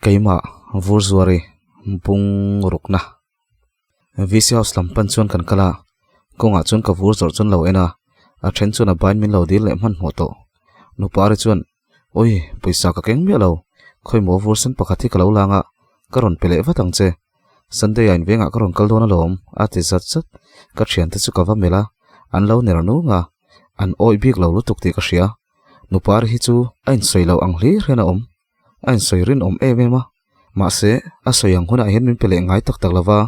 Keimah Vurzuari bung rukna VC House lam pan chuan kan kal a, kawngah chuan ka vur zawrh chuan lo en a, a then chuan a bain min lo dil leh hmanhmawh tawh. Nupari chuan Oi, pawisa ka keng miah lo, khawimaw vur sen pakhat hi ka lo lang a, ka rawn pe leh vat ang che. Sunday ah invengah ka rawn kal dawn alawm, a ti zat zat. Ka thiante chu ka va melh a, an lo ner nung a, an awih bik lo lutuk tih ka hria. Nupari hi chu a insawi loh ang hlir hian a awm, a insawi rinawm em em a, mahse a sawi ang hunah hian min pe leh ngai tak tak lo va,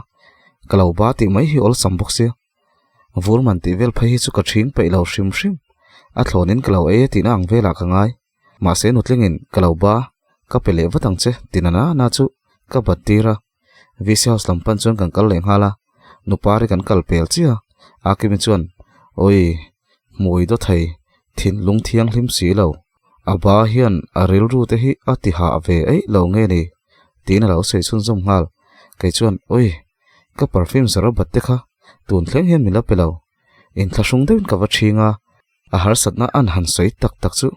ka lo ba tih mai hi awlsam bawk sia. Vur man tih vel phei hi chu ka ṭhing peih lo hrim hrim. A thlawnin ka lo ei a tihna ang velah ka ngai. Mahse nutlingin ka lo ba, ka pe leh vat ang che ti na na na chu ka bat tir a. VC House lam pan chuan kan kal leh nghal a, Nupari kan kal pel chiah a. Akimi chuan, Awii, hmui daw thei, thinlung thianghlim si lo. A ba hian a rilru te hi a ti hah ve eih lo nge ni? tiin a lo sawi chhunzawm nghal. Kei chuan, Awii, Ka perfume zara bat te kha tun thleng hian min la pe lo. Inthlahrung deuhin ka va ṭhing a, a harsatna an han sawi tak tak chu.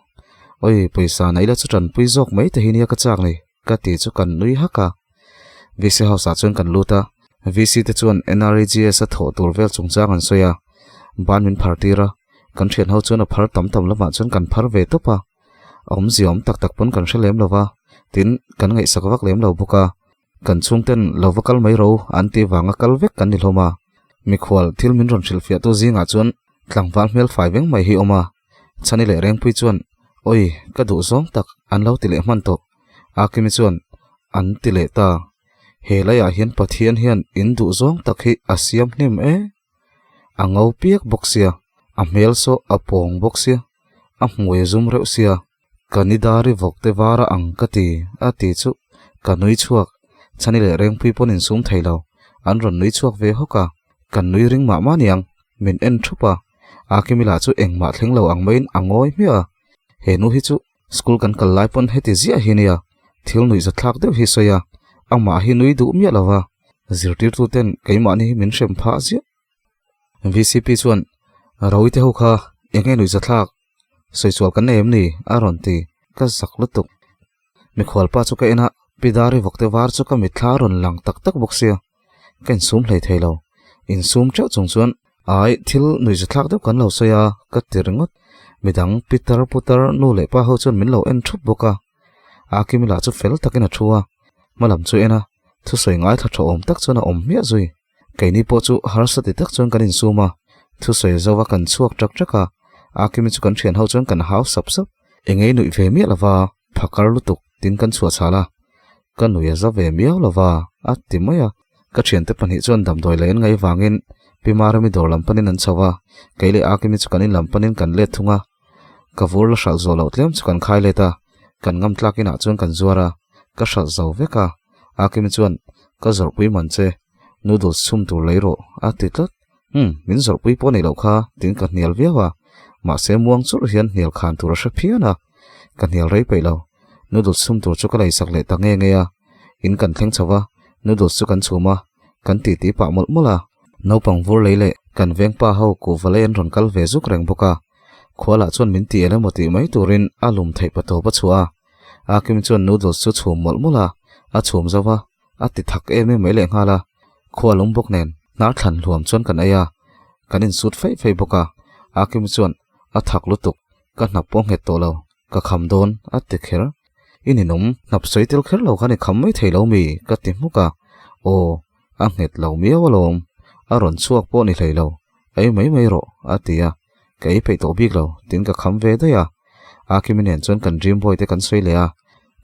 Oi, pawisa na ila chu ṭanpui zawk mai te hi nia ka chak ni, ka ti chu kan nui hak a. VC house ah chuan kan lut a, VC te chuan NREGS a thawh tur vel chungchang an sawi a, ban min phar tir a, kan ṭhian ho chuan a phar tam tam lamah chuan kan phar ve tawp a. A awmzia awm tak tak pawn kan hre lem lo va, tin kan ngaihsak vak lem lo bawk a. Kan chhungten lo va kal mai ro an tih vanga kal vek kan ni hlawm a. Mikhual thil min rawn hrilhfiahtu zingah chuan tlangval hmel fai veng mai hi awm a. Chhani leh Rengpui chuan, Oi, ka duh zawng tak an lo ti leh hman tawh. Akimi chuan, An ti leh ta. He laiah hian Pathian hian in duh zawng tak hi a siam hnem e. A ngo piak bawk sia, a hmel saw a pawng bawk sia, a hmui a zum reuh sia. Ka ni dari vawk te vara ang ka ti, a ti chu ka nui chhuak. Chhani leh Rengpui pawn insum thei lo, an rawn nui chhuak ve hawk a. Kan nui ring mah mah niang, min en thup a. Akimi lah chu engmah thleng lo ang maiin a ngawi hmiah a. He nu hi chu school kan kal lai pawn heti ziah hi nia, thil nuih zathlak deuh hi sawi a, amah hi nui duh miah lo va, zirtirtuten keimahni hi min hrem phah ziah. VCP chuan, Rawite ho kha eng nge nuih zathlak? Sawichual kan nei em ni? a rawn ti. Ka zak lutuk. Mikhual pa chu ka en a, Pi Dari vawkte var chu ka mitthla a rawn lang tak tak bawk sia. Ka insum hlei thei lo. Insum teuh chung chuan, Ai, thil nuihzathlak deuh kan lo sawi a, ka ti ringawt. Midang pitar putar nu leh pa ho chuan min lo en thup bawk a. Akimi lah chu fel takin a thu a, hmalam chu en a, thusawi ngaithla tha awm tak chuan a awm hmiah zui. Keini pawh chu harsa ti tak chuan kan insum a, thusawi zauva kan chhuak ṭak ṭak a, Akimi chu kan ṭhian ho chuan kan hau sap sap. Engei nuih ve miah lova, phakar lutuk tin kan chhuah chhal a, ka nui a za ve miau lova, a ti mai a. Ka ṭhiante pahnih chuan damdawi leh an ngaih vangin Pi Marami dawr lam panin an chho a, kei leh Akimi chu kan in lam panin kan let thung a. Ka vur la hralh zawh loh tlem chu kan khai let a, kan ngam tlak inah chuan kan zuar a, ka hralh zo vek a. Akimi chuan, Ka zawrhpui man che, noodles chhum tur lei rawh, a ti tlat. Umm, min zawrhpui pawh nei loh kha, tiin ka hnial viau a. Mahse muang churh hian hnial khan tur a hre phian a. Ka hnial rei peih lo. Noodles chhum tur chu ka lei sak leh ta nge nge a. In kan thleng chho va, noodles chu kan chhum a, kan titi pah mawlh mawlh a. Naupang vur lei leh kan vengpa ho kuhva lei an rawn kal ve zuk reng bawk a. Khua lah chuan min ti el emaw tih mai turin a lum theih pa tawp a chhuah a. Akim chuan noodles chu chhum mawlh mawlh a, a chhum zo va, a ti thak em em mai leh nghal a. Khua lum bawk nen hnar thlan hluam chuan kan ei a, kan insut feih feih bawk a. Akim chuan a thak lutuk, ka hnap pawh nghet tawh lo, ka kham dawn a ti kher. I ninawm, hnap sawi tel kher lo khan i kham mai thei lo mi? ka ti hmuk a. Aw, a nghet lo miau alawm, a rawn chhuak pawh ni hlei lo, ei mai mai rawh a ti a. Ka ei peih tawh bik lo, tin ka kham ve daih a. Akimi nen chuan kan dream boy te kan sawi leh a,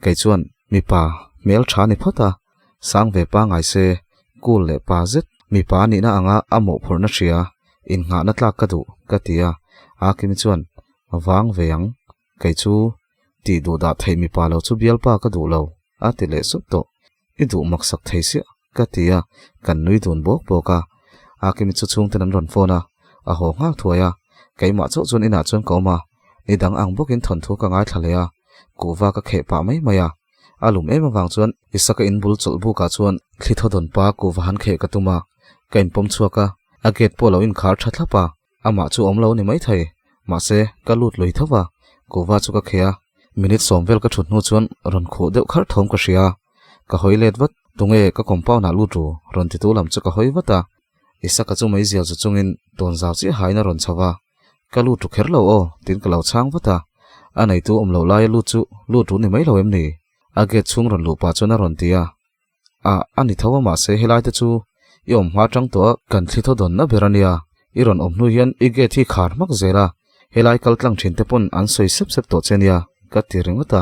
kei chuan mipa hmel tha ni phawt a, sang ve pa ngai se, cool leh pa zet, mipa nihna anga a mawhphurhna hria, innghahna tlak ka duh, ka ti a. Akimi chuan, Vang ve ang, kei chu tih duh dah theih mipa lo chu bialpa ka duh lo, a ti leh sup tawh. I duh maksak thei siah. Ka ti a, kan nui dun bawk bawk a. Akimi chu chhungten an rawn phone a, a haw nghal thuai a. Keimah chauh chuan inah chuan ka awm a, ni dang ang bawkin thawnthu ka ngaithla leh a, kuhva ka kheh pah mai mai a. A lum em avang chuan Isaka in bul chawlh bukah chuan thli thaw dawn pa kuhva han kheh ka tum a, ka inpawm chhuak a, a gate pawh a lo inkhar tha thlap a, amah chu awm lo a ni maithei, mahse ka lut lui tho va, kuhva chu ka kheh a, minute sawm vel ka thut hnu chuan rawn khuh deuh kharh thawm ka hria a, ka hawi let vat, tunge ka compound ah lut ru rawn titu lam chu ka hawi vat a, Isaka chu meizial chu chungin tawn zau chiah hain a rawn chho va, Ka lut ru kher lo aw, tiin ka lo chhang vat a. A neitu awm loh laia lut chu lut ru ni mai lo em ni? A gate chhung rawn luh pah chuan a rawn ti a. A, a ni tho a mahse helai te chu i awm hma tang tawh a, kan thli thaw dawnna ber a nia. I rawn awm hnu hian i gate hi khar hmak zel a, helai kal tlang thin te pawn an sawi sep sep tawh che nia, ka ti ringawt a.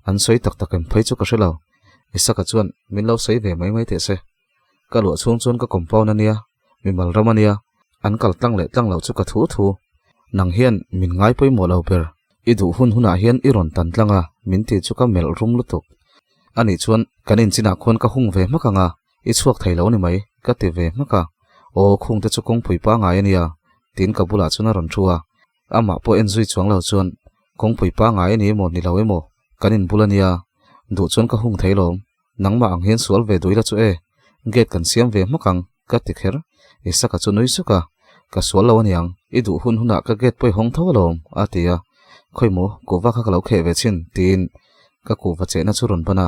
An sawi tak tak em phei chu ka hre lo. Isaka chuan min lo sawi ve mai mai teh se. Ka luah chhung chuan ka compound a nia, mimal ram a nia, an kal tlang leh tlang loh chu ka thu thu. Nang hian min ngai pawimawh lo ber, i duh hun hunah hian i rawn tan tlang a, min tih chu ka melh rum lutuk. Anih chuan kan inchinah khuan ka hung ve hmak ang a, i chhuak thei lo ni mai, ka ti ve hmak a. Aw, khungte chu kawngpui pangai a nia, tiin ka bulah chuan a rawn thu a. Amah pawh en zui chuang lo chuan, Kawngpui pangai a ni emaw ni lo emaw, kan inbul a nia, duh chuan ka hung thei lawm. Nangmah ang hian sual ve duh ila chu e, gate kan siam ve hmak ang, ka ti kher. Isaka chu nui suk a, Ka sual lo aniang, i duh hun hunah ka gate pawh i hawng tho alawm, a ti a. Khawi maw, kuhva kha ka lo kheh ve chin, tiin ka kuhva chehna chu rawn ban a.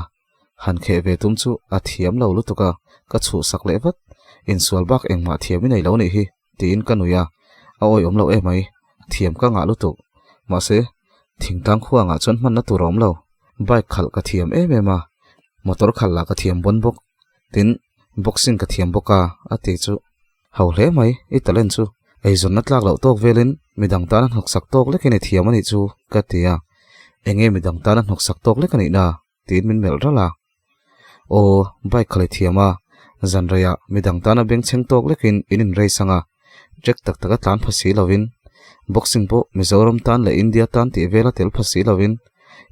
Han kheh ve tum chu a thiam lo lutuk a, ka chhuhsak leh vat. Insual bak engmah thiam i nei lo nih hi, tiin ka nui a. A awihawm lo emai, thiam ka ngah lutuk. Mahse, thingtlang khuangah chuan hmanna tur a awm lo. Bike khalh ka thiam em em a, motor khalh lah ka thiam bawn bawk, tin boxing ka thiam bawk a, a ti chu. Ho hle mai, i talent chu eizawnna tlak loh tawk velin midang tana hnawksak tawk lekin i thiam a nih chu, ka ti a. Enge midang tana hnawksak tawk lek a nih na? tiin min melh ralh a. Aw, bike khalh i thiam a, zan reiah midang tana bengchheng tawk lekin in in race ang a, track tak taka tlan pha si lovin, boxing pawh Mizoram tan leh India tan tih vela tel pha si lovin,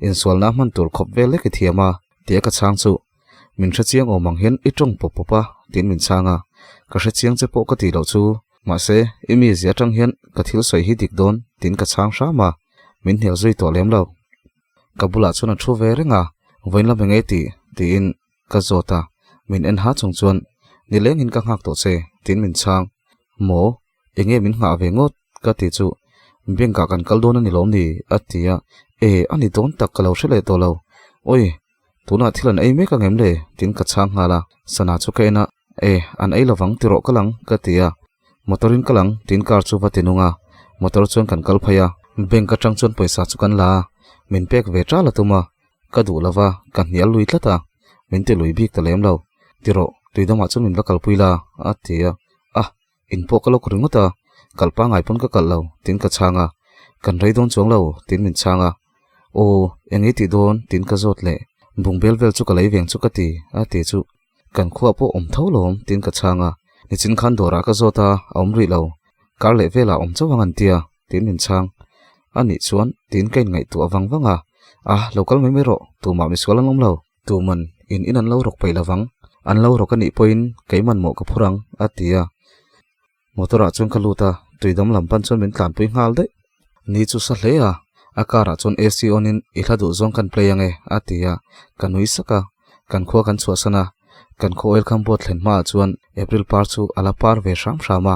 insualna hman tur khawp vel lek i thiam a, tia ka chhang chu. Min hrechiang awm ang hian i tawng pawp pawp a, tiin min chhang a, ka hrechiang che pawh ka tih loh chu, mahse, i mizia atang hian ka thil sawi hi dik dawn, tiin ka chhang hram a, min hnial zui tawh lem lo. Ka bulah chuan a thu ve reng a, vawiin lam eng e tih? tiin ka zawt a, min en ha chung chuan, Ni lengin ka nghak tawh che, tiin min chhang. Maw? Enge min nghah ve ngawt? ka ti chu, Bank ah kan kal dawn a ni lawm ni? a ti a, E, a ni dawn tak ka lo hre leh tawh lo. Awi, tunah thil an ei mek ang em le? tiin ka chhang nghal a, sana chu ka en a, E, an ei lovang ti rawh ka lang, ka ti a, Motor in ka lang tiin car chu va ti nung a, motor chuan kan kal phei a, bank atang chuan pawisa chu kan la a, min pek ve tal a tum a, ka duh lova ka hnial lui tlat a, min ti lui bik ta lem lo, ti rawh tui damah chuan min va kalpui la a ti a, ah in pawh ka lawk ringawt a, kal pangai pawn ka kalh lo tiin ka chhang a, kan rei dawn chuang lo tiin min chhang a, aw eng i tih dawn tiin ka zawt leh, bungbel vel chu ka lei veng chu ka ti a ti chu. Kan khuah pawh awm tho lawm tiin ka chhang a, nichin khan dawrah ka zawt a, a awm rih lo, kar leh velah awm chauh ang an tia tiin min chhang. A nih chuan tiin ka inngaihtuah vang vang a, a lo kal mai mai rawh, tumah misual an awm lo, tuman in in an lo rawk peih lovang, an lo rawk a nih pawhin keiman mawh ka phur ang a ti a. Motor ah chuan ka lut a, tuidam lam pan chuan min tlanpui nghal daih. Ni chu sa hle a, a car ah chuan AC on in i hla duh zawng kan play ange a ti a, ka nui sak a, kan khua kan chhuahsan a, kan khaw oil kham boat thlen hmaah chuan April par chu a la par ve hram hram a,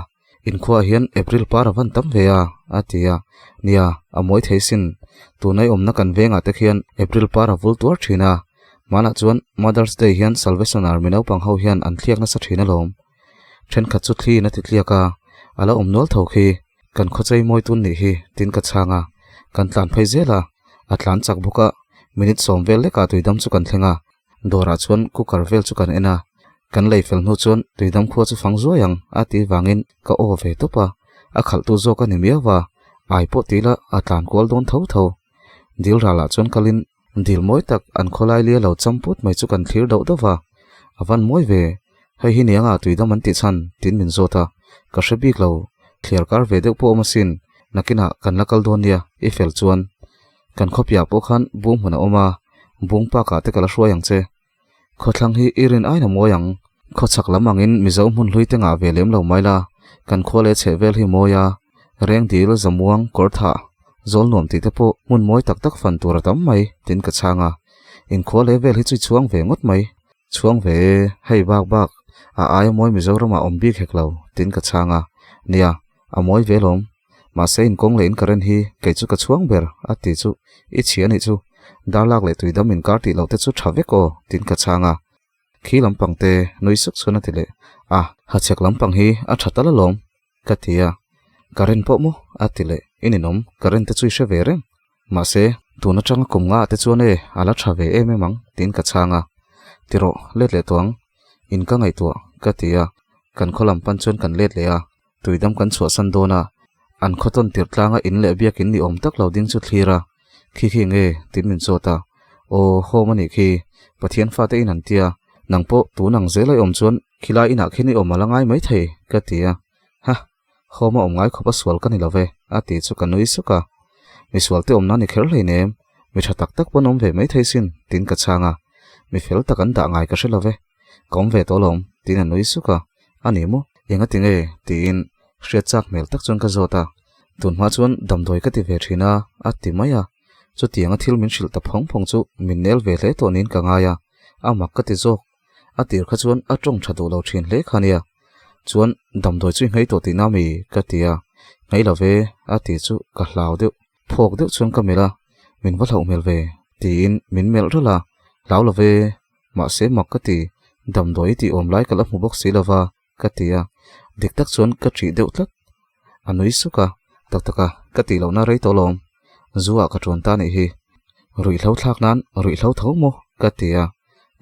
inkhuaah hian April par a van tam ve a a ti a, nia a mawi thei sin, tunai awmna kan vengah te khian April par a vul tuar thin a, hmanah chuan Mother's Day hian Salvation Army naupang ho hian an thliak nasa thin alawm. Thenkhat chu thliin a ti tliak a, a la awm nual tho khi, kan khawchei mawi tun nih hi tiin ka chhang a, kan tlan phei zel a, a tlan chak bawk a, minute sawm vel lekah tuidam chu kan thleng a, dawrah chuan cooker vel chu kan en a, kan lei fel hnu chuan tuidam khua chu fang zuai ang a tih vangin ka aw ve tawp a, a khalhtu zawk a ni miau va, ai pawh ti ila a tlan kual dawn tho tho. Dil ralah chuan kalin Dil mawi tak an khawlai lia lo cham put mai chu kan thlir doh doh va, a van mawi ve, hei hi nianga tuidam an tih chhan tiin min zawt a, ka hre bik lo, thliar kar ve deuh pawh awm asin, nakinah kan la kal dawn nia, i fel chuan. Kan khawpiah pawh khan bung hmun a awm a, bung pakah te ka la hruai ang che. Khawthlang hi i rin aina mawi ang. Khawchhak lam angin Mizo hmun hlui te ngah ve lem lo mai la, kan khua leh chheh vel hi mawi a, Rengdil, Zamuang, Kawrthah, Zawl nuam tih te pawh hmun mawi tak tak fan tur a tam mai, tiin ka chhang a. Inkhua leh vel hi chu i chhuang ve ngawt mai. Chhuang ve e, hei bak bak, a aia mawi Mizoramah awm bik hek lo, tiin ka chhang a. Nia, a mawi ve lawm. Mahse inkawng leh inkarent hi kei chu ka chhuang ber, a ti chu. I chhia anih chu. Darlak leh tuidam inkar tih loh te chu tha vek aw, tiin ka chhang a. Khi lampang te nui suk chuan a ti leh, A, hachhek lampang hi a tha tal alawm, ka ti a. Current pawh maw? a ti leh. I ninawm, current te chu i hre ve reng. Mahse, tun atanga kum nga ah te chuan e, a la tha ve em em ang, tiin ka chhang a. Ti rawh, let leh tawh ang. In ka ngaihtuah, ka ti a. Kan khaw lam pan chuan kan let leh a. Tuidam kan chhuahsan dawn a, an khaw tawn tirh tlanga in leh biakin ni awm tak lo ding chu thlir a, Khi khi nge? tiin min zawt a. Aw, home a nih khi, Pathian fate in an tia, nang pawh tun ang zel a i awm chuan khilai inah khian i awm a la ngai mai thei, ka ti a. Hah, home a awm ngai khawp a sual ka ni lo ve, a ti chu ka nui suk a. Mi sual te awmna ni kher hleinem, mi tha tak tak pawn awm ve mai thei sin, tiin ka chhang a. Mi fel tak an dah ngai ka hre lo ve. Ka awm ve tawh alawm, tiin a nui suk a. A ni maw? Enga ti nge? tiin hriat chak hmel tak chuan ka zawt a. Tun hma chuan damdawi ka ti ve thin a, a ti mai a. Chutianga thil min hrilh ta phawng phawng chu min nel ve hle tawh niin ka ngai a, a mak ka ti zawk. A tir kha chuan a tawng tha duh lo thin hle kha nia. Chuan damdawi chu i nghei tawh tihna mi? ka ti a. Nghei lo ve, a ti chu ka hlau deuh. Phawk deuh chuan ka melh a, min va hlauh hmel ve, tiin min melh ralh a. Hlau lo ve, Mahse mak ka ti, damdawi tih awm lai ka la hmu bawk si lova, ka ti a, dik tak chuan ka ṭih deuh tlat. A nui suk a, tak tak a, ka tih lohna rei tawh lawm. Zu ah ka ṭuan ta nih hi. Ruihhlo thlak nan ruihhlo tho maw? ka ti a,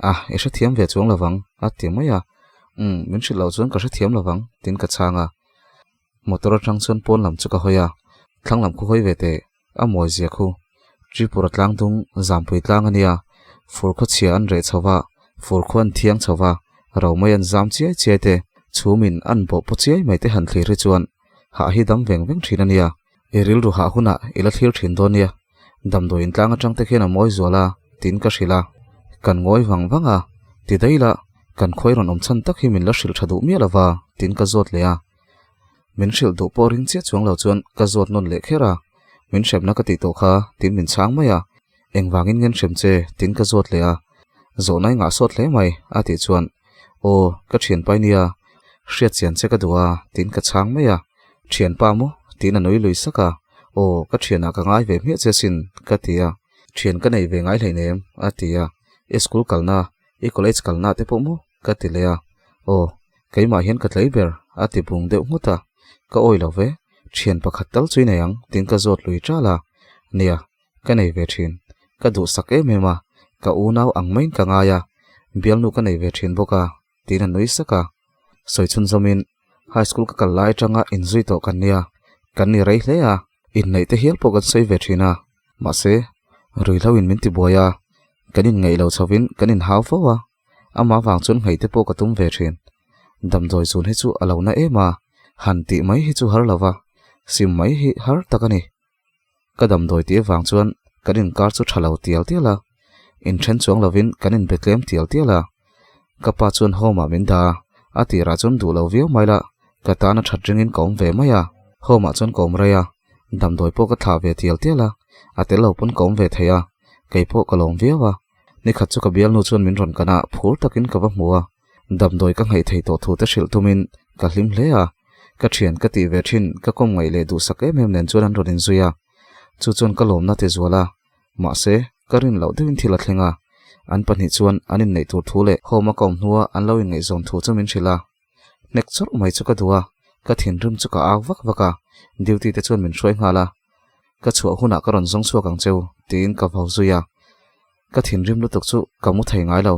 a, i hrethiam ve chuang lovang, a ti mai a. Umm, min hrilh loh chuan ka hrethiam lovang, tiin ka chhang a. Motor aṭang chuan pawn lam chu ka hawi a, thlang lam khu hawi ve teh. A mawi zia khu. Tripura tlang dung Zampui tlang a nia. Fur khaw chhia an reh chho va, fur khu an thiang chho va, ro mai an zam chiai chiai te, chhumin an bawh paw chiai mai te han thlir hi chuan hah hi dam veng veng thin a nia. I rilru hah hunah i la thlir thin dawn nia. Damdawiin tlang atang te khian a mawi zual a, tiin ka hrilh a. Kan ngawi vang vang a, ti daih la, kan khawi rawn awm chhan tak hi min la hrilh tha duh miah lo va, tiin ka zawt leh a. Min hrilh duh pawh ring chiah chuang lo chuan ka zawt nawn leh kher a, min hremna ka tih tawh kha tiin min chhang mai a, engvangin ngen hrem che tiin ka zawt leh a, zawhna i ngah sawt hle mai a tih chuan aw ka thianpa i nia, hriat chian che ka duh a tiin ka chhang mai a, thianpa maw tiin a nui lui sak a, aw ka thianah ka ngai ve hmiah che sin ka ti a, thian ka nei ve ngai hleinem a ti a, i school kalna i college kalna te pawh maw ka ti leh a, aw Keimah hian ka tlei ber, a ti bung deuh nghut a. Ka awi lo ve, thian pakhat tal chu i nei ang, tiin ka zawt lui ṭal a. Nia, ka nei ve ṭhin. Ka duhsak em em a, ka unau ang maiin ka ngai a, bialnu ka nei ve ṭhin bawk a, tiin a nui sak a. Sawi chhunzawmin, High School ka kal lai aṭanga inzui tawh kan nia, kan ni rei hle a, inneih te hial pawh kan sawi ve ṭhin a. Mahse, ruihhloin min tibuai a, kan inngeih lo chhovin kan inhau fo a. Amah vang chuan ngheih te pawh ka tum ve thin. Damdawi zun hi chu a lo na em a, han tih mai hi chu har lo va, sim mai hi har tak a ni. Ka damdawi tih avang chuan kan inkar chu tha lo tial tial a, inthen chuang lovin kan inbe tlem tial tial a. Ka pa chuan home ah min dah a, a tirah chuan duh lo viau mai la, ka tan a that ringin ka awm ve mai a. Home ah chuan ka awm rei a, damdawi pawh ka thlah ve tial tial a, a tel lo pawn ka awm ve thei a, kei pawh ka lawm viau a. Nikhat chu ka bialnu chuan min rawn kan a, phur takin ka va hmu a. Damdawi ka nghaih thei tawh thu te hrilh tumin ka hlim hle a. Ka thian ka tih ve thin, ka kawm ngaih leh duhsak em em nen chuan an rawn inzui a. Chu chuan ka lawmna ti zual a. Mahse, ka rin loh deuhin thil a thleng a. An pahnih chuan an inneih tur thu leh home a ka awm hnua an lo inngaihzawn thu chu min hrilh a. Hnek chawrh mai chu ka duh a, ka thinrim chu ka au vak vak a, duty te chuan min hruai nghal a. Ka chhuah hunah ka rawn zawng chhuak ang cheu, tiin ka vau zui a. Ka thinrim lutuk chu ka mu thei ngai lo,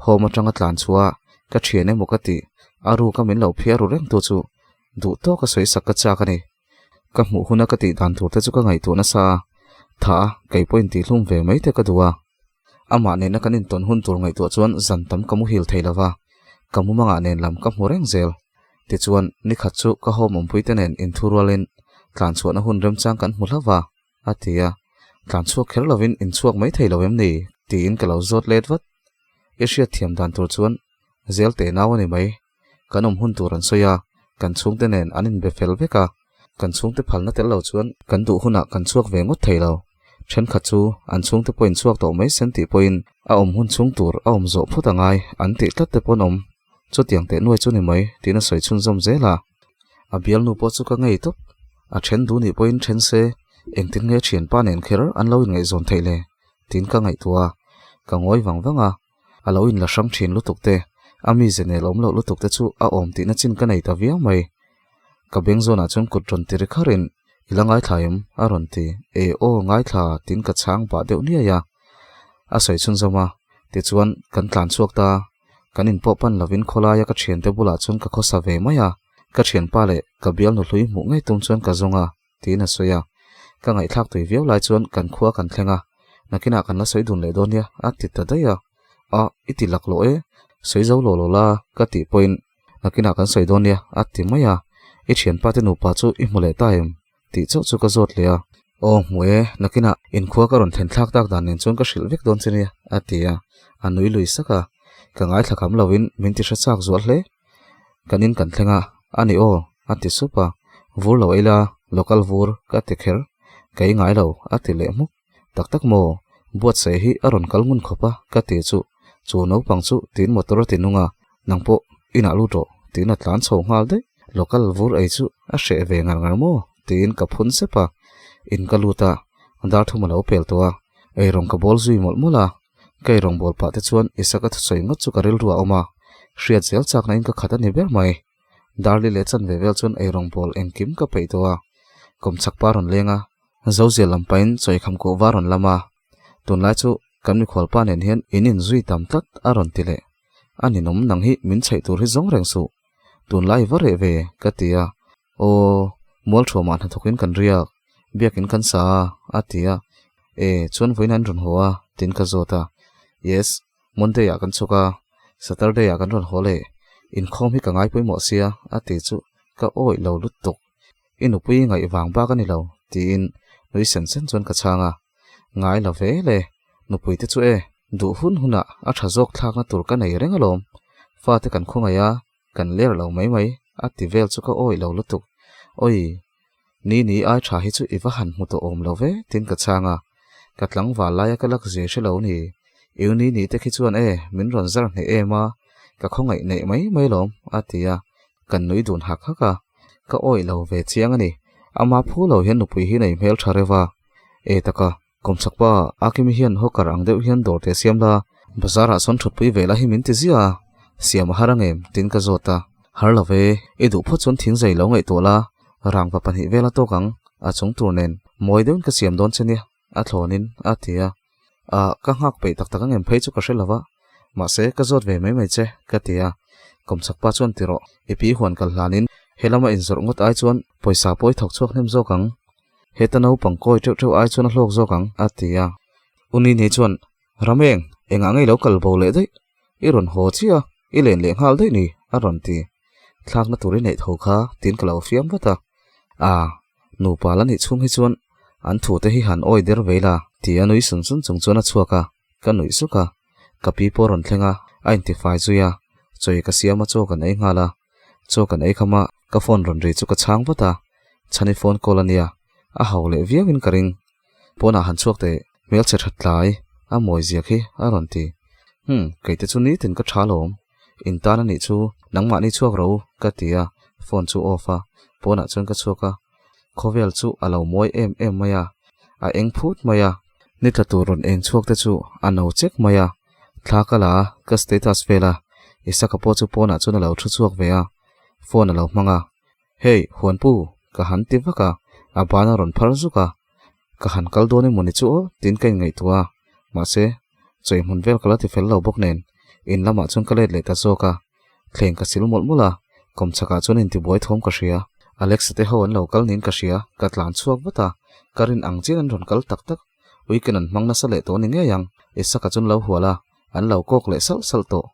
home atanga tlan chhuah a, ka thian emaw ka tih, a ruka min lo phiar ru reng tu chu duh tawka sawi sak ka chak a ni. Ka hmuh huna ka tih dan tur te chu ka ngaihtuah nasa a, tha a, kei pawhin tihhlum ve mai te ka duh a. Amah nena kan intawn hun tur ngaihtuah chuan zan tam ka muhil thei lo va, ka mumangah nen lam ka hmu reng zel. Tichuan, nikhat chu ka home awmpui te nen inthu rualin tlan chhuahna hun remchang kan hmu hlauh va, a ti a. Tlan chhuak kher lovin inchhuak mai thei lo em ni? tiin ka lo zawt let vat. I hriatthiam dan tur chuan. Zel teh nau a ni mai. Kan awm hun tur an sawi a, kan chhungte nen an inbe fel vek a, kan chhungte phalna tel lo chuan kan duh hunah kan chhuak ve ngawt thei lo. Thenkhat chu an chhungte pawhin chhuak tawh mai sen tih pawhin a awm hun chhung tur a awm zawh phawt a ngai an tih tlat te pawh an awm. Chutiang teh nuai chu ni mai tiin a sawi chhunzawm zel a. A bialnu pawh chu ka ngei tawp. A then duh nih pawhin then se engtin nge thianpa nen kher an lo inngaihzawn theih le tiin ka ngaihtuah a, ka ngawi vang vang a. A lo inla hrang thin lutuk te, a mize nel awm loh lutuk te chu a awm tihna chin ka nei ta viau mai. Ka beng zawnah chuan kut rawn ti ri kharin, I la ngaithla em? a rawn ti. E aw, ngaithla, tiin ka chhang pah deuh niai a. A sawi chhunzawm a, tichuan kan tlan chhuak ta. Kan inpawh pan lovin khawlaia ka thiante bulah chuan ka khawsa ve mai a, ka thianpa leh ka bialnu hlui hmuh ngei tum chuan ka zawng a. tiin a sawi a. Ka ngaihthlak tui viau lai chuan kan khua kan thleng a, nakinah kan la sawi dun leh dawn nia a ti ta daih a. A, i ti lak lawh e, sawi zo lo lo la ka tih pawhin nakinah kan sawi dawn nia a ti mai a. I thianpa te nupa chu i hmu leh ta em? tih chauh chu ka zawt leh a. Aw hmu e, nakinah inkhua ka rawn thlen thlak tak dan nen chuan ka hrilh vek dawn che nia a ti a, a nui lui sak a. Ka ngaithla kham lovin min ti hre chak zual hle. Kan in kan thleng a, a ni aw, a ti sup a, vur lo ei la, local vur ka ti kher, ka ei ngai lo, a ti leh hmuk. Tak tak maw, buatsaih hi a rawn kal ngun khawp a, ka ti chu, chu naupang chu tiin motor a ti nung a, nang pawh inah lut rawh, tiin a tlan chho nghal daih, local vur ei chu a hreh ve ngar ngar maw, tiin ka phun sep a, in ka lut a, dar thum a lo pel tawh a, eirawng ka bawl zui mawlh mawlh a. Ka ei rawngbâwl pah te chuan Isaka thusawi ngawt chu ka rilru a awm a, hriat zel châkna in ka khat a ni ber mai. Darli leh chanve vel chuan ei rawngbâwl engkim ka peih tawh a, kawmchhak pa rawn leng a, Zozial lam pahin chawikham kuh va rawn lam a, tunlai chu kan mikhual pa nen hian in inzui tam tlat a rawn ti leh. A ninawm nang hi min chheih tur hi zawng reng suh, tunlai va reh ve ka ti a, Aw, Mualthuamah hnathawkin kan riak, biakin kan sa a, a ti a. E, chuan vawiin an rawn haw a, tiin ka zawt a. Yes, Monday-ah kan chhuk a, Saturday-ah kan rawn haw leh. Inkhawm hi ka ngai pawimawh sia, a ti chu ka awih lo lutuk. I nupui ngaih vang bak a ni lo, tiin nui sen sen chuan ka chhang a. Ngai lo ve le, nupui te chu e, duh hun hunah a tha zawk thlakna tur ka nei reng alawm. Fate kan khawngaih a, Kan ler lo mai mai, a ti vel chu ka awih lo lutuk. Awi, ni ni ai tha hi chu i va han hmu tawh awm lo ve, tiin ka chhang a. Ka tlangval laia ka lak zia hre lo ni. Iu ni ni te khi chuan e, min rawn zar hneh em a, ka khawngaih neih mai mai lawm, a ti a. Kan nui dun hak hak a. Ka awih lo ve chiang a ni. Ama phu lo hian nupui hi nei hmel tha reuh a. E taka, Kawmchhak pa, Akimi hian hawker ang deuh hian dawr te siam la, bazar ah sawn thutpui ve la hi min ti ziah a, siam a har ang em? tiin ka zawt a. Har lo ve, i duh phawt chuan thing zai lo ngaihtuah la, rangva pahnih vel a tawk ang, a chung tur nen mawi deuhin ka siam dawn che nia, a thlawnin a ti a. Ah, ka nghak peih tak tak ang em phei chu ka hre lo va, mahse ka zawt ve mai mai che, ka ti a. Kawmchhak pa chuan ti rawh, i pi huan kal hlanin he lama inzawrh ngawt ai chuan pawisa pawh i thawk chhuak hnem zawk ang. Heta naupang kawi teuh teuh ai chuan a hlawk zawk ang, a ti a. U Nini chuan, Rameng, engah ngei lo kal bo leh daih? I rawn haw chiah a, i len leh nghal daih ni, a rawn ti. Thlakna tur i neih tho kha, tiin ka lo fiam vat a. A, nupa la nih chhung hi chuan an thute hi han awi der vei la, ti a nui sun sun chung chuan a chhuak a, ka nuih suk a. Ka pi pawh a rawn thleng a, a intifai zui a, chawi ka siam a chaw kan ei nghal a. Chaw kan ei kham a, ka phone rawn ri chu ka chhang vat a, Chhani phone call a nia, a hau leh viau in ka ring. Pawnah han chhuak teh, hmelchhe that tlai, a mawi zia khi a rawn ti. Hum, kei te chu nitin ka tha lawm. In tan a nih chu, nangmahni chhuak ro ka ti a, phone chu off a, pawnah chuan ka chhuak a. Khawvel chu a lo mawi em em mai a, a eng phut mai a, ni tla tur rawn eng chhuak te chu a no chek mai a. Thla ka la a, ka status vel a, Isaka pawh chu pawnah chuan a lo thu chhuak ve a, phone a lo hmang a. Hey, Huanpu, ka han ti vak a, a ban a rawn phar zuk a. Ka han kal dawn emaw ni chu aw, tiin ka inngaihtuah a. Mahse, chawi hmun vel ka la ti fel lo bawk nen, in lamah chuan ka let leh ta zawk a. Thleng ka sil mawlh mawlh a, kawmchhakah chuan intibuai thawm ka hria. Alexa te ho an lo kal niin ka hria, ka tlan chhuak vat a, ka rin ang chian an rawn kal tak tak. Weekend an hmang nasa leh tawh ni ngei ang, Isaka chuan lo hual a, an lo kawk leh salh salh tawh.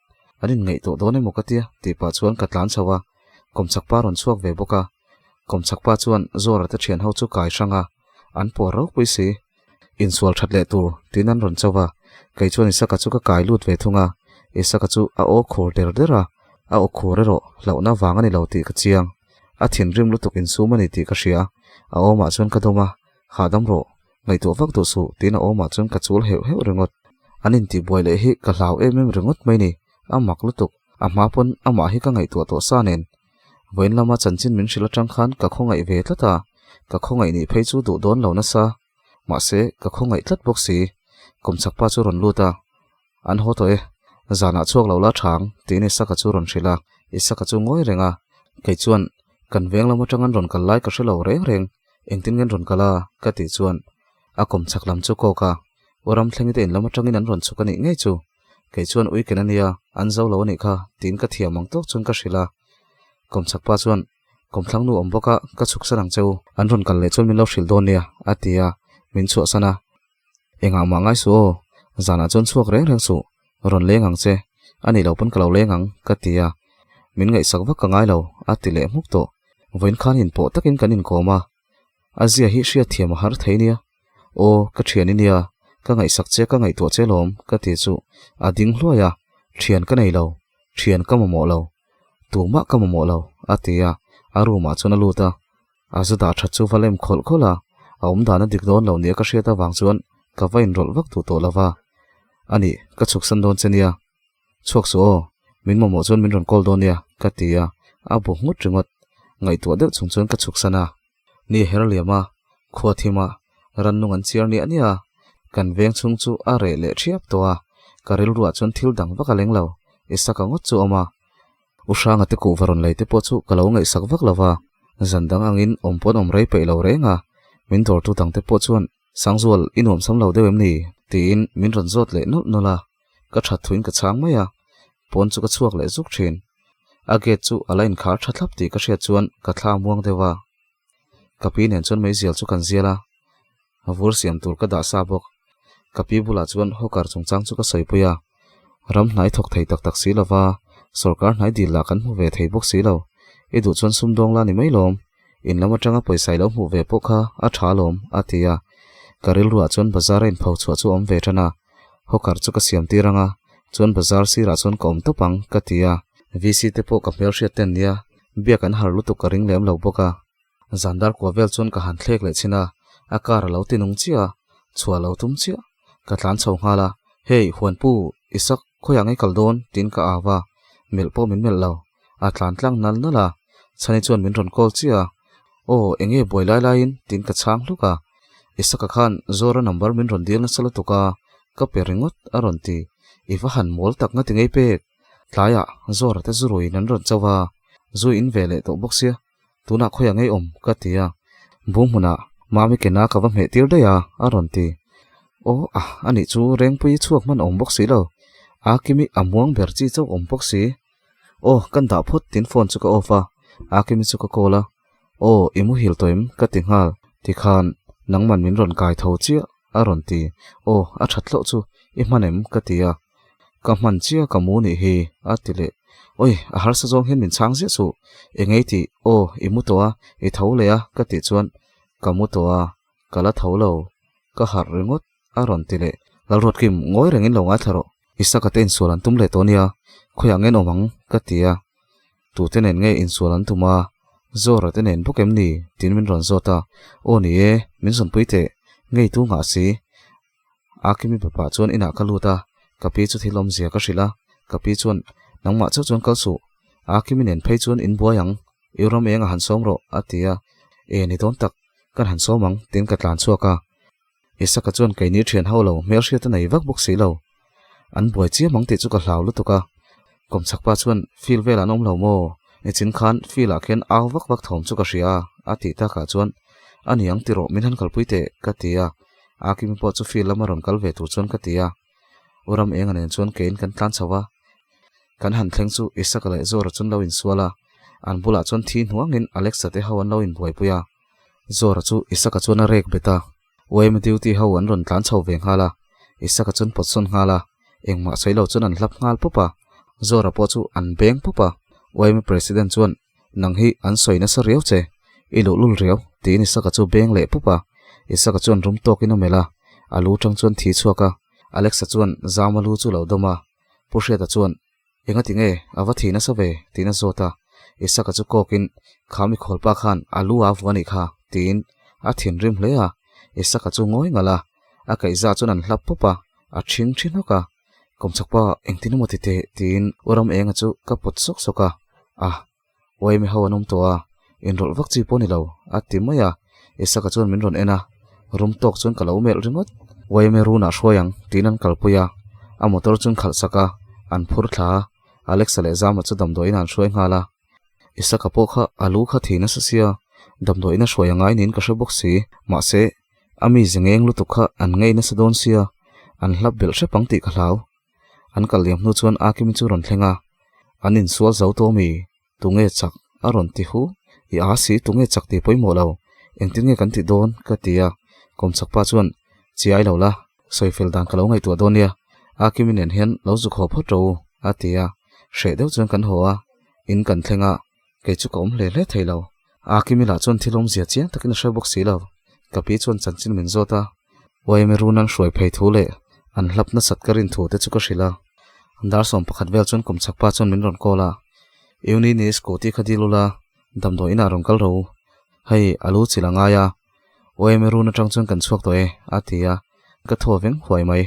An inngaihtuah dawn emaw ka tia, tih pah chuan ka tlan chho a. Kawmchhak pa rawn chhuak ve bawk a. Kawmchhak pa chuan Zawra te thian ho chu kai hrang a, an pawr ropui si. Insual that leh tur tiin an rawn cho va, kei chuan Isaka chu ka kai lut ve thung a. Isaka chu a aw khur der der a, a aw khur erawh hlauhna vang a ni lo tih ka chiang. A thinrim lutuk insum a ni tih ka hria. A awmah chuan ka dawm a, hahdam rawh, ngaihtuah vak duh suh tiin a awmah chuan ka chul heuh heuh ringawt. An intihbuai leh hi ka hlau em em ringawt mai ni, a mak lutuk. A hma pawn amah hi ka ngaihtuah tawh sa nen. Vawiin lama chanchin min hrilh atang khan ka khawngaih ve tlat a, ka khawngaih nih phei chu duh dawn lo nasa. Mahse, ka khawngaih tlat bawk si. Kawmchhak pa chu rawn lut a, An haw tawh e, zanah chhuak lo la thang, tiin Isaka chu rawn hrilh a, Isaka chu ngawi reng a, kei chuan kan veng lam atang an rawn kal lai ka hre lo reng reng, engtin nge an rawn kal a? ka tih chuan a kawmchhak lam chu kawk a, U Ramthlengi te in lam atangin an rawn chhuk a nih ngei chu, kei chuan ui ken a nia, an zo lo a nih kha, tiin ka thiam ang tawk chuan ka hrilh a, kawmchhak pa chuan Kawmthlang nu awm bawk a, ka chhuk san ang che u, an rawn kal leh chuan min lo hrilh dawn nia, a ti a, min chhuahsan a. Engah mah ngai suh aw, zanah chuan chhuak reng reng suh, rawn leng ang che, a nih loh pawn ka lo leng ang, ka ti a, min ngaihsak vak ka ngai lo, a ti leh hmuk tawh. Vawiin khan inpawh takin kan inkawm a, a zia hi hriatthiam a har thei nia. Aw, ka thian i nia, ka ngaihsak che ka ngaihtuah che lawm, ka ti chu a ding hluai a, thian ka nei lo, thian ka mamawh lo, tumah ka mamawh lo, a ti a, a room ah chuan a lut a. A zu dah that chu va lem khawlh khawlh a, a awm dan a dik dawn lo nia ka hriat avang chuan ka va inrawlh vak duh tawh lo va. A nih, ka chhuk san dawn che nia. Chhuak suh aw, min mamawh chuan min rawn call dawn nia, ka ti a, a bu nghut ringawt. Ngaihtuah deuh chung chuan ka chhuk san a. Ni her liam a, khua thim a, rannung an chiar niah niah a, kan veng chhung chu a reh leh thiap tawh a, ka rilruah chuan thil dang vak a leng lo, Isaka ngawt chu a awm a. U Hranga te kuhva rawn lei te pawh chu ka lo ngaihsak vak lo va, zan dang angin awm pawn awm rei peih lo reng a, min dawrtu dang te pawh chuan Sangzual i nuam sam lo deuh em ni? tiin min rawn zawt leh nawlh nawlh a, ka that thuin ka chhang mai a, pawn chu ka chhuak leh zuk thin. A gate chu a la inkhar tha thlap tih ka hriat chuan ka thla muang deuh a. Ka pi nen chuan meizial chu kan zial a, vur siam tur ka dah sa bawk. Ka pi bulah chuan hawker chungchang chu ka sawipui a, ram hnai thawk thei tak tak si lova sawrkar hnai dil lah kan hmu ve thei bawk si lo. I duh chuan sumdawng la ni mai lawm, in lam atanga pawisa i lo hmuh ve pawh kha a tha lawm, a ti a. Ka rilruah chuan bazar a inpho chhuah chu a awm ve tan a, hawker chu ka siam tir ang a, chuan bazar sirah chuan ka awm tawp ang, ka ti a. VC te pawh ka hmelhriat ten nia, Biak an har lutuk ka ring lem lo bawk a. Zan dar kua vel chuan ka han thlek leh chhin a, a car a lo ti nung chiah a, chhuah lo tum chiah. Ka tlan chho nghal a, Hey, Huanpu, Isak, khawiah ngei kal dawn? tiin ka au a, melh pawh min melh lo. A tlan tlang nal nal a, Chhani chuan min rawn call chiah a, Aw, eng nge buai lai laiin? tiin ka chhang hluk a. Isaka khan Zora number min rawn dil nasa lutuk a, ka pe ringawt a rawn ti. I va han mawl tak nga ti ngei pek. Tlaiah Zora te zu ruiin an rawn chauh a, zu in ve leh tawh bawk sia, tunah khawiah ngei awm ka ti a, bu hmunah Mami kena ka va hmeh tir daih a, a rawn ti. Aw a, anih chu Rengpui chhuak hman a awm bawk si lo, a Kimi a muang ber chi chauh awm bawk si. Aw, kan dah phawt tin phone chu ka off a, a Kimi chu ka call a, aw i muhil tawh em ka ti nghal, tikhan nangman min rawn kai tho chiah. A rawn ti, Aw, a that hlauh chu, i hman em? ka ti a. Ka hman chiah ka mu nih hi, a ti leh. Awi, a harsa zawng hian min chhang ziah suh. Engei tih, aw, i mu tawh a, i tho leh a, ka tih chuan, Ka mu tawh a, ka la tho lo, ka harh ringawt, a rawn ti leh. Lalruatkim, ngawi rengin lo ngaithla rawh. Isaka te insual an tum leh tawh nia, khawiah nge an awm ang? ka ti a. Tute nen nge insual an tum a, Zora te nen bawk em ni? tiin min rawn zawt a, Aw ni e, min zawnpui teh, ngei tu nghah si. Akimi bapa chuan inah ka lut a, ka pi chu thil awmzia ka hrilh a, ka pi chuan, Nangmah chauh chuan kal suh, Akimi nen phei chuan in buai ang, i ram eng a han sawm rawh, a ti a, E ni dawn tak, kan han sawm ang, tiin ka tlan chhuak a. Isaka chuan keini thian ho lo hmelhriat a nei vak bawk si lo. An buai chiam ang tih chu ka hlau lutuk a. Kawmchhak pa chuan field velah an awm lo maw? Nichin khan field ah khian au vak vak thawm chu ka hria a, a tih takah chuan a ni ang tiraw min han kalpui teh ka ti a. Akimi pawh chu field lama rawn kal ve tur chuan ka ti a. U ram enga nen chuan keiin kan tlan chho a. Kan han thleng chu Isaka leh Zora chuan lo insual a. An bulah chuan thi hnuangin Alexa te ho an lo inbuaipui a. Zora chu Isaka chuan a rek bet a, UAM duty ho an rawn tlan chho ve nghal a, Isaka chuan pawt sawn nghal a, engmah sawi lo chuan an hlap nghal pawp a, Zora pawh chu an beng pawp a, UAM president chuan nang hi an sawi nasa riau che, i luhlul riau tiin Isaka chu beng leh pawp a, Isaka chuan rum tawkin a melh a, a lu tang chuan thi chhuak a, Alexa chuan Zama lu chu lo dawm a. Pu Hriata chuan, Enga ti nge, a va thi nasa ve, tiin a zawt a. Isaka chu kawkin, Kha mikhualpa khan a lu a vu a nih kha, tiin a thinrim hle a. Isaka chu ngawi ngalh a, a kaihza chuan an hlap pawp a, a ṭhing ṭhi hnawk a. Kawmchakpa, engtin emaw ti teh, tiin U Ram Enga chu ka pawt sawk sawk a. A, Uaimi ho an awm tawh a, inrawlh vak chi pawh a ni lo, a ti mai a. Isaka chuan min rawn en a, rum tawk chuan ka lo melh ringawt. Uaimi runah hruai ang, tiin an kalpui a. A motor chu an khalh sak a, an phur thla a. Alexa leh Zama chu damdawiin an hruai nghal a. Isaka pawh kha a lu kha thi nasa sia, damdawiin a hruai a ngai niin ka hre bawk si. Mahse, a mi ze ngeng lutuk kha an ngei nasa dawn sia, an hlap belh hrep ang tih ka hlau. An kal liam hnu chuan Akimi chu rawn thleng a, An insual zo tawh mi? Tunge chak? a rawn ti hu. I a si, tunge chak tih pawimawh lo. Engtin nge kan tih dawn? ka ti a. Kawmchak pa chuan, Chiai lo la, sawifel dan ka lo ngaihtuah dawn nia. Akimi nen hian lo zuk haw phawt rawh u, a ti a. Hreh deuh chuan kan haw a, in kan thleng a, kei chu ka awm hle hle thei lo. Akimi lah chuan thil awmzia chiang takin a hre bawk si lo. Ka pi chuan chanchin min zawt a, Uaime run an hruai phei thu leh an hlap nasat ka rin thu te chu ka hrilh a. Dar 11 vel chuan kum chhak pa chuan min rawn call a, Euni ni scooty kha dil ula, damdawi inah rawn kal ro. Hei, a lu chilh a ngai a, Uaime run atang chuan kan chhuak tawh e, a ti a, ka thaw veng huai mai.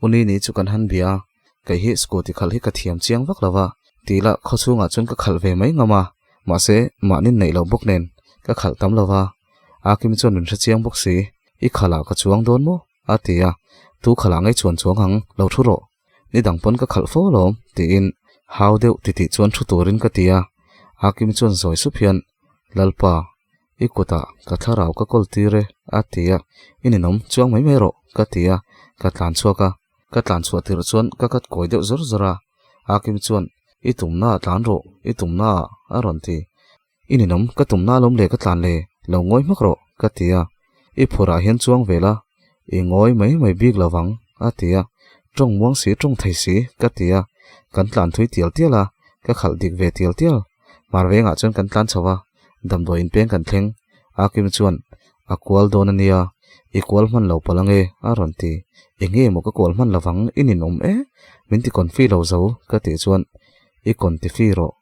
Uni ni chu kan han bia a, kei hi scooty khalh hi ka thiam chiang vak lo va, tih lah khawchhungah chuan ka khalh ve mai ngam a, mahse mahni neih loh bawk nen ka khalh tam lo va, Akim chuan min hre chiang bawk si, I khalh ah ka chuang dawn maw? a ti a, Tu khalh ah ngei chuan chuang ang, lo thu rawh, ni dang pawn ka khalh fo alawm, tiin hau deuh titih chuan thu turin ka ti a, Akim chuan zawi sup hian, Lalpa, I kutah ka thlarau ka kawl tir e, a ti a, I ninawm chuang mai mai rawh, ka ti a, ka tlan chhuak a. Ka tlan chhuah tirh chuan ka kat kawi deuh zawr zawr a, Akim chuan, I tumna ah tlan rawh, i tumna ah, a rawn ti. I ninawm, ka tumna alawm le ka tlan le, lo ngawi hmak rawh, ka ti a. I phurah hian chuang ve la, i ngawi mai mai bik lo vang, a ti a. Tawng muang si, tawng thei si, ka ti a. Kan tlan thui tial tial a, ka khalh dik ve tial tial. Hmar vengah chuan kan tlan chho a, damdawi inpeng kan thleng. Akim chuan, A kual dawn a nia, i kual hman lo palh ange, a rawn ti. Enge maw ka kual hman lovang, i ninawm e, min ti confi lo zo, ka tih chuan, I contifi rawh,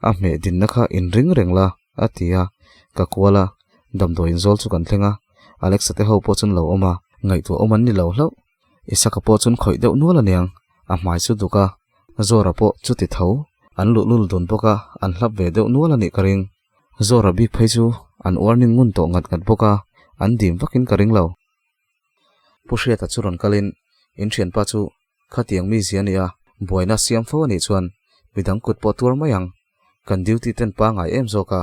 a hmeh dinna kha inring reng la, a ti a. Ka kual a, damdawi inzawl chu kan thleng a, Alexa te ho pawh chuan lo awm a, ngaihtuah awm an ni lo hlauh. Isaka pawh chuan khawih deuh nual aniang, a hmai chu duk a, Zora pawh chuti tho, an luhlul dun bawk a, an hlap ve deuh nual a nih ka ring. Zora bik phei chu an warning ngun tawh ngat ngat bawk a, an dim vakin ka ring lo. Pu Hriata chu rawn kalin, In thianpa chu khatiang mi zia nia, buaina siam fo a nih chuan midang kut pawh tuar mai ang. Kan duty ten pangai em zawk a,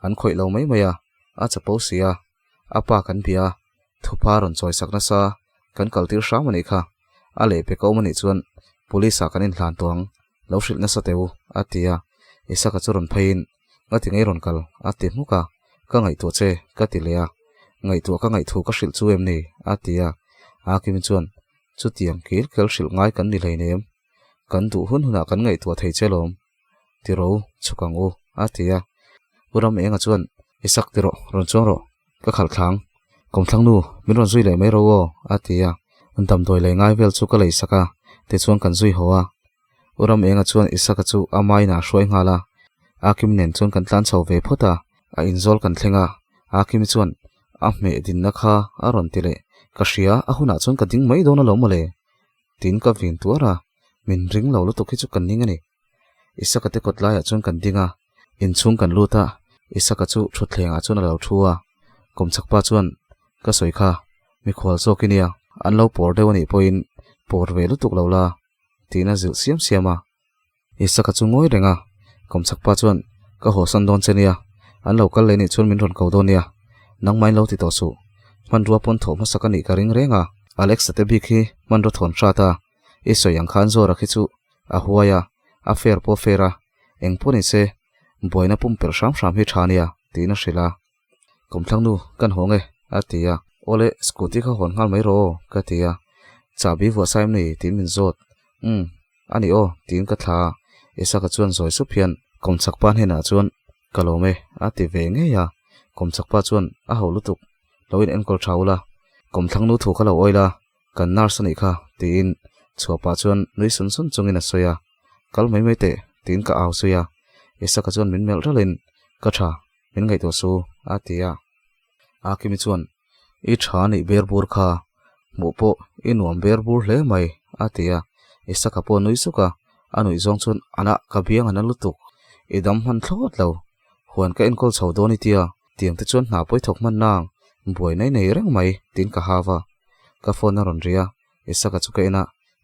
an khawih lo mai mai a, a chapo si a. A pa kan bia a, thupa rawn chawi sak nasa, kan kal tir hram a nih kha. A lehpek a awm a nih chuan police ah kan inhlan tawh ang, lo hrilh nasa teh u, a ti a. Isaka chu rawn pheiin, Nga ti ngei rawn kal, a ti hmuk a. Ka ngaihtuah che, ka ti leh a. Ngaihtuah ka ngaihthu ka hrilh chu em ni? a ti a. Akim chuan, Chutiang kil kel hrilh ngai kan ni hleinem. Kan duh hun hunah kan ngaihtuah thei che lawm. Ti ro, chhuk ang u, a ti a. U Ram Enga chuan, I sak ti rawh, rawn chuang rawh, ka khalh thlang. Kawmthlang nu, min rawn zui leh mai ro aw, a ti a. Damdawi lei ngai vel chu ka lei sak a, tichuan kan zui haw a. U Ram Enga chuan Isaka chu a main ah hruai nghal a. Akim nen chuan kan tlan chho ve phawt a, a inzawl kan thleng a. Akimi chuan, A hmeh dinna kha a rawn ti leh, ka hria, a hunah chuan ka ding mai dawn alawm mawle. Tin ka vin tuar a, min ring lo lutuk hi chu kan ning a ni. Isaka te kawt laiah chuan kan ding a, inchhung kan lut a, Isaka chu thutthleng ah chuan a lo thu a, kawmchhak pa chuan, Ka sawi kha, mikhual zawk i nia, an lo pawr deuh a nih pawhin pawr ve lutuk lo la, tiin a zilh siam siam a. Isaka chu ngawi reng a, kawmchhak pa chuan, Ka hawsan dawn che nia, an lo kal leh nih chuan min rawn ko dawn nia, nangmahin lo ti tawh suh. Hmanrua pawn thawh hmasak a nih ka ring reng a, Alexa te bik hi hmanrua thawn hrat a, i sawi ang khan Zora khi chu a huai a, a fair pawh a fair a, eng pawh ni se, buaina pumpelh hram hram hi tha nia, tiin a hrilh a. Kawmthlang nu, kan haw nge? a ti a. Awle, scooty kha hawn nghal mai rawh aw, ka ti a. Chahbi vuah sa em ni? tiin min zawt. Umm, a ni aw, tiin ka thla a. Isaka chuan zawi sup hian kawmchhak pa hnenah chuan, Ka lawm e, a ti ve ngei a. Kawmchhak pa chuan, A ho lutuk, lo in enkawl tha ula. Kawmthlang nu thu kha lo awila, kan nurse a nih kha, tiin Chhuah pah chuan nui sun sun chungin a sawi a, Kal mai mai teh, tiin ka au zui a. Isaka chuan min melh ralhin, Ka tha, min ngaihtuah su, a ti a. Akimi chuan, I tha nih ber bur kha, hmuh pawh i nuam ber bur hle mai, a ti a. Isaka pawh a nui suk a, a nuih zawng chuan, Anah, ka biang a na lutuk, i dam hman thlawt lo, huan ka enkawl chho dawn i tia, tiang te chuan hna pawi thawk hman nang, buai nai nei reng mai, tiin ka hau a. Ka phone a rawn ri a, Isaka chu ka en a,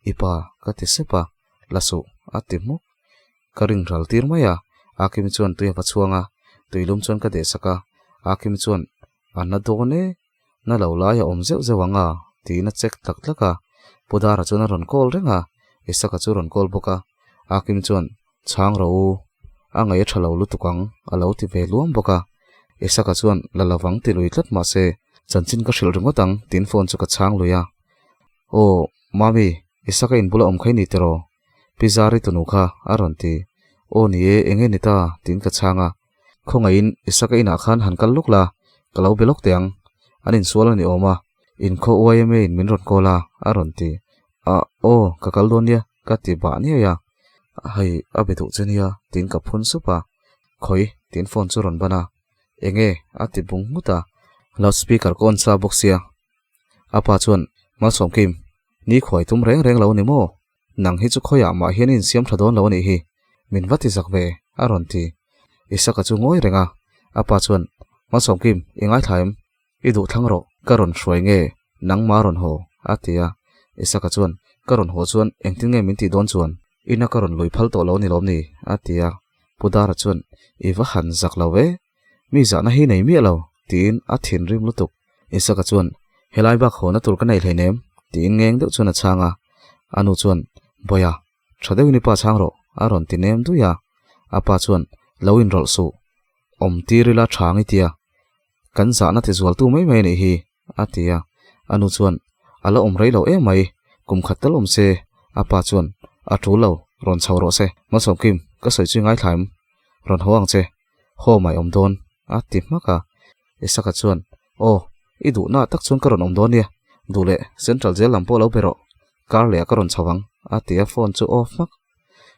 I pa, ka ti sep a, la suh, a ti hmuk. Ka ring ral tir mai a, Akimi chuan tui a va chhuang a, tui lum chuan ka dehsak a, Akimi chuan, A na dawn e, na lo lai a awm zeuh zeuh ang a, tiin a check tlak tlak a. Pu Dara chuan a rawn call reng a, Isaka chu a rawn call bawk a, Akimi chuan, Chhang rawh u, a ngaih a tha lo lutuk ang, a lo ti ve luam bawk a. Isaka chuan, La lovang ti lui tlat mahse, chanchin ka hrilh ringawt ang, tiin phone chu ka chhang lui a. Aw, Mami, Isaka in bula awm kha i ni tiraw? Pi Zari tunu kha a rawn ti. Aw ni e, eng nge ni ta? tiin ka chhang a. Khawngaihin Isaka inah khan han kal lawk la, ka lo be lawk teh ang. An insual a ni awm a, inkhaw YMA in min rawn call a, a rawn ti. Ah, aw, ka kal dawn nia, ka ti bah niai a. Hei, a be duh che nia, tiin ka phun sup a. Khawi, tiin phone chu rawn ban a. Enge? a ti bung nghut a. Loudspeaker ka on sa bawk sia. A pa chuan, Malsawmkim, ni khuai tum reng reng lo ni maw? Nang hi chu khawiah mah hian i insiam tha dawn lo a nih hi, min va ti zak ve, a rawn ti. Isaka chu ngawi reng a, a pa chuan, Malsawmkim, i ngaithla em? I duh thlang rawh, ka rawn hruai nge, nangma rawn haw, a ti a. Isaka chuan, Ka rawn haw chuan engtin nge min tih dawn chuan? Ina ka rawn lui phal tawh lo ni lawm ni? a ti a. Pu Dara chuan, I va han zak lo ve, mi zahna hi nei miah lo, tiin a thinrim lutuk. Isaka chuan, Helai bak hawna tur ka nei hleinem, tiin ngeng deuh chuan a chhang a. A nu chuan, Bawia, tha deuhin i pa chhang rawh, a rawn ti nem dui a. A pa chuan, Lo inrawlh suh, awm tir ila thang i tia. Kan zahna ti zualtu mai mai a nih hi, a ti a. A nu chuan, A la awm rei lo em mai, kum khat tal awm se. A pa chuan, A tul lo, rawn chho rawh se. Malsawmkim, ka sawi chu i ngaithla em? Rawn haw ang che, haw mai awm dawn, a ti hmak a. Isaka chuan, Aw, i duhna tak chuan ka rawn awm dawn nia, duh leh Central Jail lam pawh lo be rawh, kar leh ah ka rawn chho ang, a ti a, phone chu off hmak.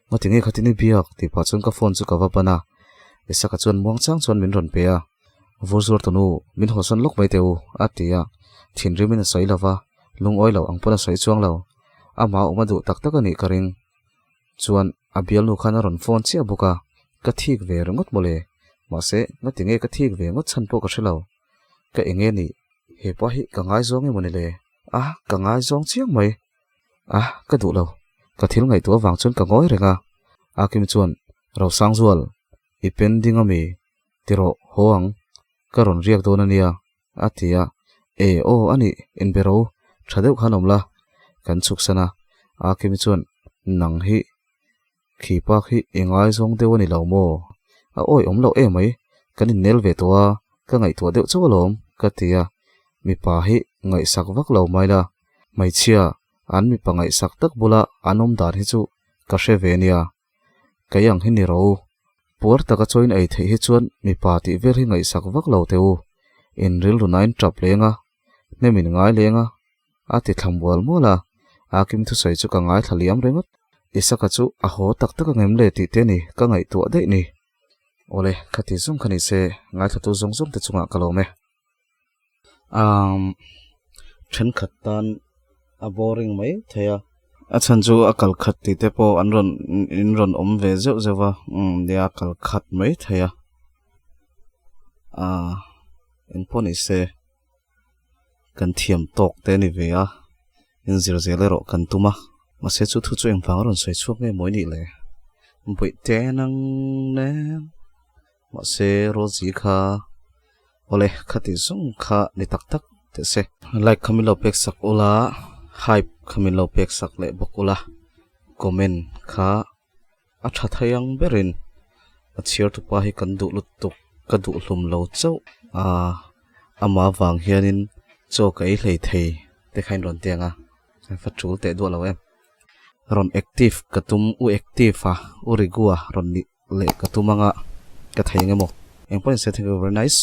Ngati nge khatin i biak? tih pah chuan ka phone chu ka va ban a, Isaka chuan muang chang chuan min rawn pe a, Vur zuar tunu, min hawsawn lawk mai teh u, a ti a, thinrimin a sawi lo va, lungawi lo ang pawn a sawi chuang lo, amah awm a duh tak tak a nih ka ring. Chuan a bialnu khan a rawn phone chiah bawk a, ka thik ve ringawt mawle. Mahse, ngati nge ka thik ve ngawt chhan pawh ka hre lo. Ka eng nge nih? He pa hi ka ngaizawng emaw ni le? A, ka ngaizawng chiang mai. A, ka duh lo. Ka thil ngaihtuah avang chuan ka ngawi reng a. Akim chuan, Rosangzual, i pending ami? Ti rawh, haw ang. Ka rawn riak dawn a nia, a ti a. E, aw, a nih, inbe ro, tha deuh khan awm la. Kan chhuksan a, Akimi chuan, Nang hi, khi pak hi i ngaizawng deuh a ni lo maw? A awi awm loh emai, kan innel ve tawh a, ka ngaihtuah deuh chauh alawm, ka ti a. Mipa hi ngaihsak vak lo mai la, hmeichhia, an mipa ngaihsak tak bula an awm dan hi chu ka hre ve nia. Kei ang hi ni rawh u. Puar taka chawiin ei theih hi chuan mipa tih vel hi ngaihsak vak lo teh u. In rilru nain tap leng a, hnem in ngai leng a, a ti thla mual mual a. Akim thusawi chu ka ngaithla liam ringawt. Isaka chu a haw tak tak angem le tih te ni ka ngaihtuah daih ni. Awle, khati zawng kha ni se, ngaithlatu zawng zawng te chungah ka lawm e. Umm thenkhat tan a boring mai thei a. A chhan chu a kal khat tih te pawh an rawn in rawn awm ve zeuh zeuh va umm nia a kal khat mai thei a ahh engpawh ni se kan thiam tawk te a ni ve a inzir zel erawh kan tum a mahse chu thu chu engvang a rawn sawi chhuak nge maw i nih le bawihte nang nen. Mahse Rosie kha awle khati zawng kha ni tak tak teh se. Like kha min lo pek sak ula, hype kha min lo pek sak leh bawk ula, comment kha a tha thei ang berin a chhiar tupa hi kan duh lutuk ka duh hlum lo chauh a, amah vang hianin chaw ka ei hlei thei te kha in rawn ti ang a, va tul teh duah lo em. Rawn active ka tum u active a u rigua rawn nih. Leh ka tum anga ka thei eng emaw. Engpawhin se thank you very nice.